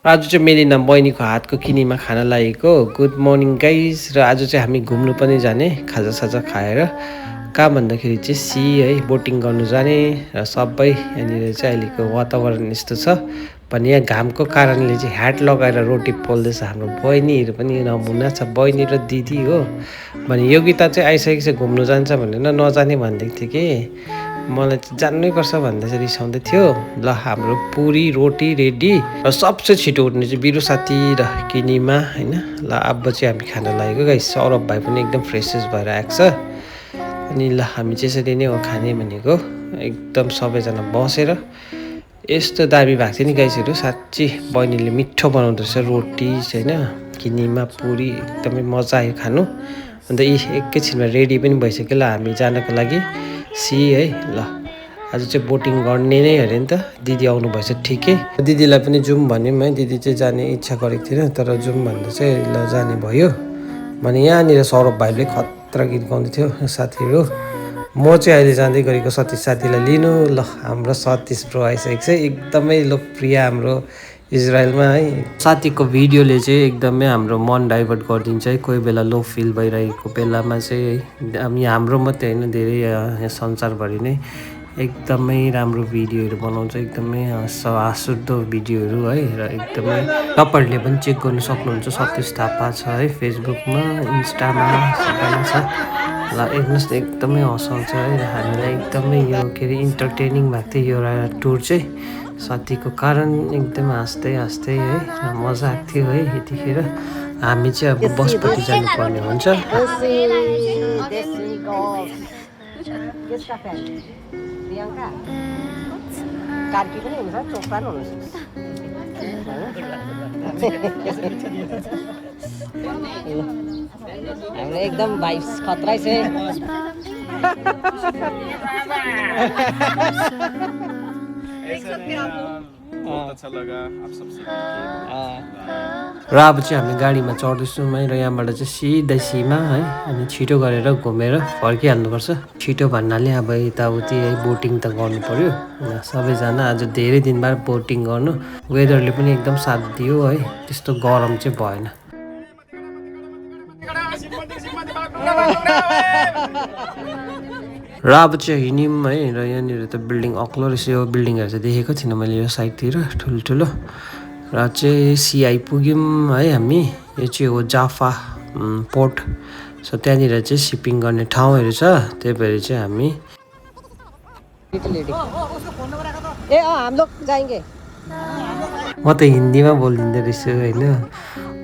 आज चाहिँ मेलिना बहिनीको हातको किनेमा खान लागेको। Good morning guys. र आज चाहिँ हामी घुम्नु पनि जाने खाजासाजा खाएर। कहाँ भन्दाखेरि चाहिँ सी है बोटिङ गर्नु जाने र सबै यहाँनिर चाहिँ अहिलेको वातावरण यस्तो छ भने यहाँ घामको कारणले चाहिँ ह्याट लगाएर रोटी पोल्दैछ। हाम्रो बहिनीहरू पनि नमुना छ, बहिनी र दिदी हो। भने योगिता चाहिँ आइसकेको छ, घुम्नु जान्छ भनेर नजाने भन्दै थियो कि मलाई चाहिँ जान्नै पर्छ भन्दै चाहिँ रिसाउँदै थियो। ल हाम्रो पुरी रोटी रेडी र सबसे छिटो उठ्ने चाहिँ बिरु साथी र किनिमा होइन। ल अब चाहिँ हामी खाना लागेको गाइस। सौरभ भाइ पनि एकदम फ्रेसेस भएर आएको छ। अनि ल हामी चाहिँ यसरी नै हो खाने भनेको, एकदम सबैजना बसेर। यस्तो दामी भएको थियो नि गाइसहरू, साँच्ची बहिनीले मिठो बनाउँदो रहेछ रोटी होइन, किनिमा पुरी एकदमै मजा आयो खानु। अन्त यी एकैछिनमा रेडी पनि भइसक्यो। ल हामी जानको लागि सी है। ल आज चाहिँ बोटिङ गर्ने नै अरे नि त, दिदी आउनु भएछ ठिकै। दिदीलाई पनि जाउँ भन्यौँ है, दिदी चाहिँ जाने इच्छा गरेको थिएन तर जाउँ भन्दा चाहिँ ल जाने भयो। भने यहाँनिर सौरभ भाइले खतरा गीत गाउँदै थियो साथीहरू। म चाहिँ अहिले जाँदै गरेको सतीश साथीलाई लिनु। ल हाम्रो सतीश ब्रो आइसकेको छ, एकदमै लोकप्रिय हाम्रो इजरायलमा है। साथीको भिडियोले चाहिँ एकदमै हाम्रो मन डाइभर्ट गरिदिन्छ है। कोही बेला लो फिल भइरहेको बेलामा चाहिँ हामी हाम्रो मात्रै होइन, धेरै यहाँ संसारभरि नै एकदमै राम्रो भिडियोहरू बनाउँछ, एकदमै हाँसउठ्दो भिडियोहरू है। र एकदमै तपाईँहरूले पनि चेक गर्नु सक्नुहुन्छ, सतीश थापा छ है फेसबुकमा, इन्स्टामा सबैमा छ। ल हेर्नुहोस् न एकदमै हँसाउँछ है। र हामीलाई एकदमै यो के अरे इन्टरटेनिङ भएको थियो यो टुर चाहिँ साथीको कारण। एकदम हाँस्दै हाँस्दै है मजा आएको थियो है। यतिखेर हामी चाहिँ अब बसपट्टि जानुपर्ने हुन्छ। हामीलाई एकदम भाइब्स खतरा छ। र अब चाहिँ हामी गाडीमा चढ्दैछौँ है। र यहाँबाट चाहिँ सिधै सीमा है, अनि छिटो गरेर घुमेर फर्किहाल्नुपर्छ। छिटो भन्नाले अब यताउति है बोटिङ त गर्नु पर्यो। सबैजना आज धेरै दिन बाद बोटिङ गर्नु, वेदरले पनि एकदम साथ दियो है, त्यस्तो गरम चाहिँ भएन। र अब चाहिँ हिँड्यौँ है। र यहाँनिर त बिल्डिङ अग्लो रहेछ, यो बिल्डिङहरू चाहिँ देखेको थिइनँ मैले यो साइडतिर ठुल्ठुलो। र चाहिँ सी आइपुग्यौँ है हामी। यो चाहिँ हो जाफा पोर्ट। सो त्यहाँनिर चाहिँ सिपिङ गर्ने ठाउँहरू छ, त्यही भएर चाहिँ हामी म त हिन्दीमा बोलिदिँदो रहेछु होइन।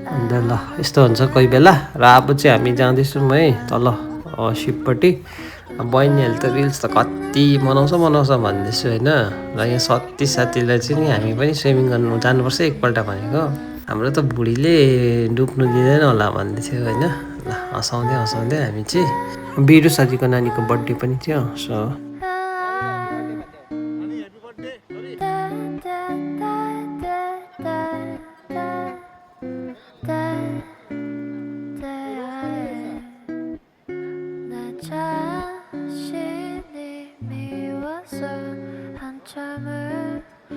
अन्त ल यस्तो हुन्छ कोही बेला। र अब चाहिँ हामी जाँदैछौँ है तल सिपपट्टि। बहिनीहरूले त रिल्स त कति बनाउँछ भन्दैछु होइन। र यहाँ सती साथीलाई चाहिँ नि हामी पनि स्विमिङ गर्नु जानुपर्छ एकपल्ट भनेको। हाम्रो त बुढीले डुब्नु दिँदैन होला भन्दै थियो होइन। ल हँसाउँदै हँसाउँदै हामी चाहिँ, बिरु साथीको नानीको बर्थडे पनि थियो। सो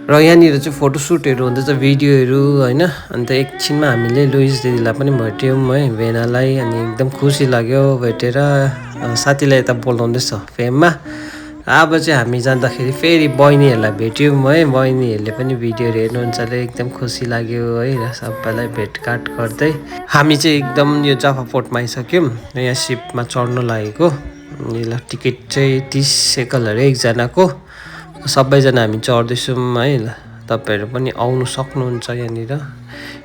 र यहाँनिर चाहिँ फोटोसुटहरू हुँदैछ, भिडियोहरू होइन। अन्त एकछिनमा हामीले लुइस दिदीलाई पनि भेट्यौँ है, भेनालाई। अनि एकदम खुसी लाग्यो भेटेर। साथीलाई यता बोलाउँदैछ फेममा। अब चाहिँ हामी जाँदाखेरि फेरि बहिनीहरूलाई भेट्यौँ है, बहिनीहरूले पनि भिडियोहरू हेर्नुहुन्छ अरे, एकदम खुसी लाग्यो है। र सबैलाई भेटघाट गर्दै हामी चाहिँ एकदम यो जाफा पोर्टमा आइसक्यौँ। यहाँ सिपमा चढ्नु लागेको। ल टिकट चाहिँ 30 सेकल अरे एकजनाको। सबैजना हामी चढ्दैछौँ है। ल तपाईँहरू पनि आउनु सक्नुहुन्छ यहाँनिर।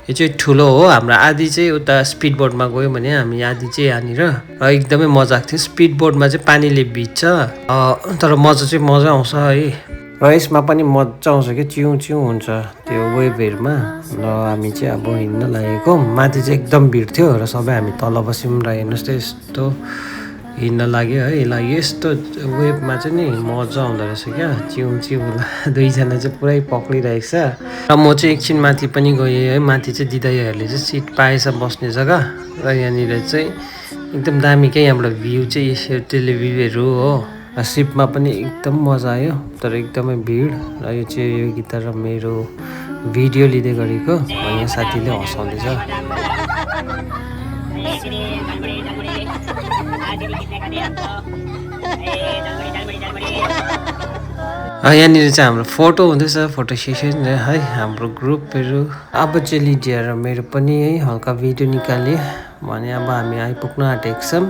यो चाहिँ ठुलो हो, हाम्रो आधी चाहिँ उता स्पिड बोटमा गयो भने हामी आधी चाहिँ यहाँनिर। र एकदमै मजा आएको थियो। स्पिड बोटमा चाहिँ पानीले भिज्छ तर मजा आउँछ है। र यसमा पनि मजा आउँछ कि चिउँ चिउँ हुन्छ त्यो वेभहरूमा। र हामी चाहिँ अब हिँड्न लागेको, माथि चाहिँ एकदम भिड थियो र सबै हामी तल बस्यौँ। र हेर्नुहोस् त यस्तो हिँड्न लाग्यो है। ल यस्तो वेभमा चाहिँ नि मजा आउँदो रहेछ क्या, चिउँ चिउँ। दुईजना चाहिँ पुरै पक्रिरहेको छ। र म चाहिँ एकछिन माथि पनि गएँ है। माथि चाहिँ दिदीहरूले चाहिँ सिट पाएछ बस्ने जग्गा। र यहाँनिर चाहिँ एकदम दामी क्या, यहाँबाट भ्यू चाहिँ यसो टेलिभ्यूहरू हो। र सिपमा पनि एकदम मजा आयो तर एकदमै भिड। र यो चाहिँ यो गीता र मेरो भिडियो लिँदै गरेको यहाँ साथीले हँसाउँदैछ। यहाँनिर चाहिँ हाम्रो फोटो हुँदैछ, फोटो सेसन है हाम्रो ग्रुपहरू। अब चाहिँ लिडिया र मेरो पनि है हल्का भिडियो निकाल्यो भने अब हामी आइपुग्न आँटेको छौँ।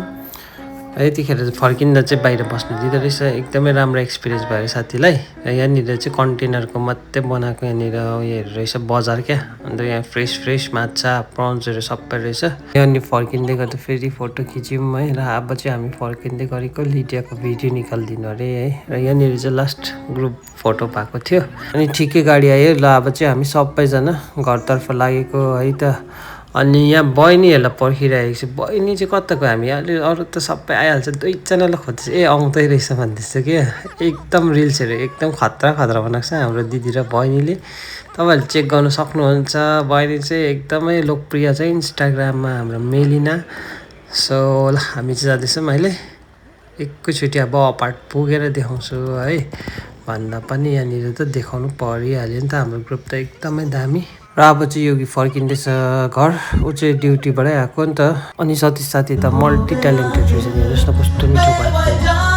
यतिखेर चाहिँ फर्किँदा चाहिँ बाहिर बस्नु दिँदो रहेछ। एकदमै राम्रो एक्सपिरियन्स भयो साथीलाई। र यहाँनिर चाहिँ कन्टेनरको मात्रै बनाएको यहाँनिर उयोहरू रहेछ बजार क्या। अन्त यहाँ फ्रेस माछा प्रन्सहरू सबै रहेछ। यहाँनिर फर्किँदै गर्दा फेरि फोटो खिच्यौँ है। र अब चाहिँ हामी फर्किँदै गरेको लिडियाको भिडियो निकालिदिनु अरे है। र यहाँनिर चाहिँ लास्ट ग्रुप फोटो भएको थियो। अनि ठिकै गाडी आयो। ल अब चाहिँ हामी सबैजना घरतर्फ लागेको है त। अनि यहाँ बहिनीहरूलाई पर्खिरहेको छु। बहिनी चाहिँ कताको हामी अलि अरू त सबै आइहाल्छ, दुईजनालाई खोज्दैछ। आउँदै रहेछ भन्दैछ क्या। एकदम रिल्सहरू एकदम खतरा बनाएको छ हाम्रो दिदी र बहिनीले। तपाईँहरूले चेक गर्नु सक्नुहुन्छ। बहिनी चाहिँ एकदमै लोकप्रिय छ इन्स्टाग्राममा हाम्रो मेलिना। सो ल हामी चाहिँ जाँदैछौँ अहिले। एकैचोटि अब अपार्ट पुगेर देखाउँछु है भन्दा पनि यहाँनिर त देखाउनु परिहाल्यो नि त। हाम्रो ग्रुप त एकदमै दामी। र अब चाहिँ योगी फर्किँदैछ घर। ऊ चाहिँ ड्युटीबाटै आएको नि त। अनि सतीश साथी त मल्टी ट्यालेन्टेड रहेछ नि, हेर्नुहोस् न कस्तो मिठो भएको।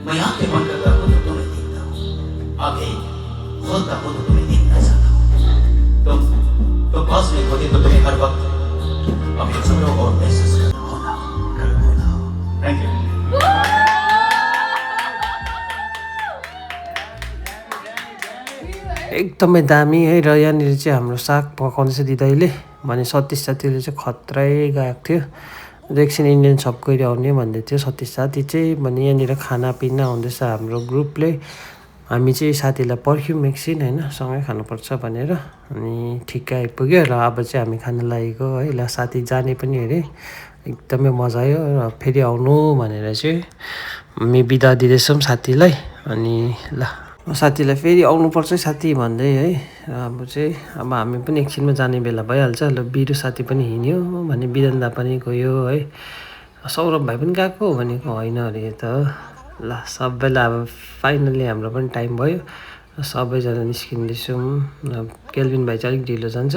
मैं आंखें बंद करता हूँ तो तुम्हें देखता हूँ, आंखें खोलता हूँ तो तुम्हें देखना चाहता हूँ। तुम पास में होते तो तुम्हें हर वक्त अपने सपनों और महसूस करना होगा। Thank you. एकदमै दामी है। र यहाँनिर चाहिँ हाम्रो साग पकाउँदैछ दिदीले भने सतीश साथीले चाहिँ खत्रै गएको थियो। एकछिन इन्डियन सब गएर आउने भन्दै थियो सतीश साथी चाहिँ। भने यहाँनिर खानापिना हुँदैछ हाम्रो ग्रुपले। हामी चाहिँ साथीलाई पर्ख्यौँ एकछिन होइन, सँगै खानुपर्छ भनेर। अनि ठिक्कै आइपुग्यो। र अब चाहिँ हामी खाना लागेको है। ल साथी जाने पनि अरे एकदमै मजा आयो। र फेरि आउनु भनेर चाहिँ हामी बिदा दिँदैछौँ साथीलाई। अनि ल साथीलाई फेरि आउनुपर्छ साथी भन्दै है। अब चाहिँ अब हामी पनि एकछिनमा जाने बेला भइहाल्छ। ल बिरु साथी पनि हिँड्यो भने बिरन्दा पनि गयो है। सौरभ भाइ पनि गएको भनेको होइन अरे त। ल सबैलाई अब फाइनल्ली हाम्रो पनि टाइम भयो। सबैजना निस्किँदैछौँ। केल्भिन भाइ चाहिँ अलिक ढिलो जान्छ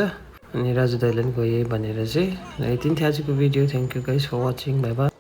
अनि राजु दाइले पनि गए भनेर चाहिँ। यति नै थियो आजको video. Thank you guys for watching. Bye by.